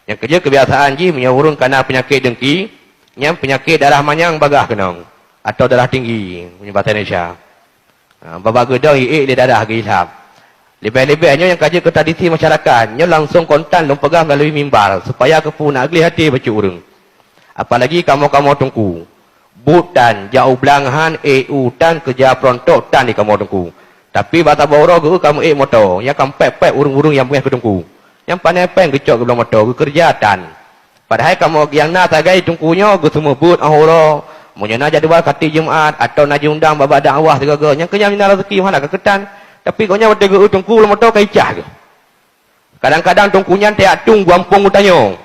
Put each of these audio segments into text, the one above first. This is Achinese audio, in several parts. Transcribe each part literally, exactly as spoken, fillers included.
Nyang keujeuet keubiasaan jih meunyoe ureuëng kana peunyakét dengki, nyan peunyakét darah manyang bagaih keunong, atau darah tinggi, meunyoe bahasa Indonesia. Ha, babah geudong iék lé darah geuilhab. Leubeh-leubeh nyoe nyang ka jeuet keu tradisi masyarakat, nyoe langsong kontan lôn peugah meulalu mimbar, supaya keupeue na gleh até bacut ureuëng. Apalagi kamoe-kamoe teungku. Buet tan, jak u blang han, ék u tan, keuja peurontok tan di kamoe teungku. Tapi bak saboh uroe geu kamoe ék moto, nyang ka pép-pép ureuëng-ureuëng nyang beungéh keu teungku. Nyang pané péng geucok geubloe moto, geukeureuja tan. Padahai kamoe nyang na sagai teungku nyoe geuseumeubeuet óh uroe, meunyoe na jadwal khaté Jumat, atau na jiundang bak-bak dakwah sigoe-goe, nyang keu nyan na rezeki hana ka keutan. Tapi gobnyan watée geu teungku geubloe moto ka icah geuh. Kadang-kadang teungku nyan tajak tueng gampông geutanyoe.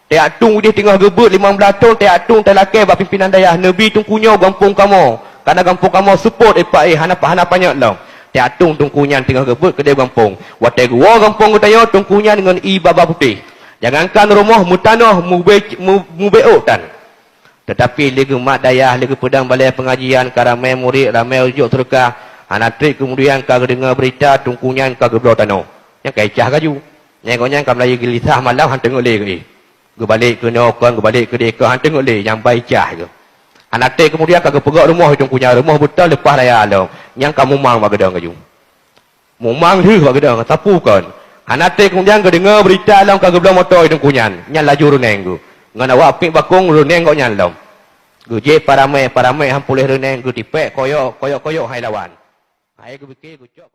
Tajak tueng udeh teungoh geubeuet limong blaih thon, tajak tueng talakée bak pimpinan dayah, neubi teungku nyoe gampông kamoe. Kana gampông kamoe seupôt ipak éh hana, hana panyöt lom. Tajak tueng teungku nyan teungoh geubeuet keudeh gampông. Watée geuwoe gampông geutanyoe teungku nyan ngon ié baba putéh. Jangankan rumoh meutanoh mubé, mu-, mubé ôk tan. Teutapi lé geumat dayah, lé geupeudong balée peungajian, ka ramé murit, ramé ujok seudeukah, hana treb keumudian ka geudeungoe beurita teungku nyan ka geubloe tanoh. Nyang ka icah laju. Nyang gobnyan ka meulayeue geulisah malam han teungeut lé geuh. Geubalek keunoe kon, geubalek keudeh kon, han teungeut lé, nyang ba icah geuh. Hana treb keumudian ka geupeugöt rumoh teungku nyan, rumoh beutôi leupah raya lom, nyang ka mumang bak geudong laju. Mumang lheueh bak geudong, sapeue kon. Hana treb keumudian geudeungoe beurita lom ka geubloe moto teungku nyan, nyan laju reuneng geuh. Ngon awak piek bakong reuneng gobnyan lom. Geujép paramé, paramé han puléh reuneng, geutipék koyok, koyok-koyok han lawan. Hai geubike geucok